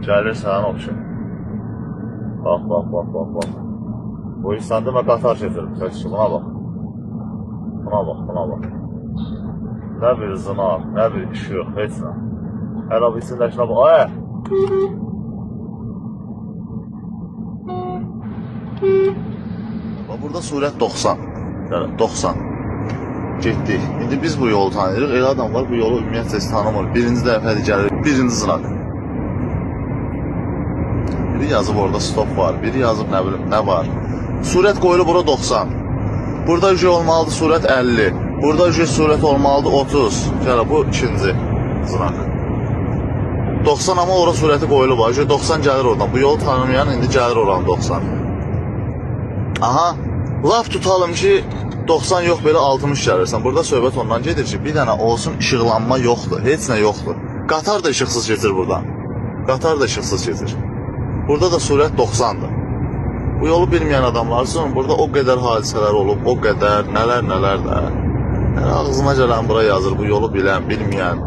Gəlirsən, opşu. Bax, bax, bax, bax, bax. Bu insan demə qatar keçir. Buna bax. Buna bax, buna bax. Nə bir znak, nə bir işıq, heç nə. Hələ bu içindəkinə bax. Ay! Bax, burada sürət 90. Yəni 90. Getdik. İndi biz bu yolu tanıyırıq. Elə adam var, bu yolu ümumiyyətcə heç tanımır. Birinci dəfədir gəlir, birinci znak. Biri yazıb orada stop var, biri yazıb nə bilim nə var. Sürət qoyulub bura 90. Burada ücret olmalıdır sürət 50. Burada ücret sürət olmalıdır 30. Gəl bu ikinci znak. 90 amma ora sürəti qoyulub. Ücret 90 gəlir oradan. Bu yolu tanımayan indi gəlir oranı 90. Aha, laf tutalım ki 90 yox belə 60 gəlirsən. Burada söhbət ondan gedir ki, bir dənə olsun işıqlanma yoxdur, heç nə yoxdur. Qatar da işıqsız keçir buradan. Qatar da işıqsız keçir. Burada da sürət 90-dır. Bu yolu bilməyən adamlar üçün burada o qədər hadisələr olub, o qədər nələr nələr də. Yəni ağzına gələn bura yazır bu yolu bilən, bilməyən.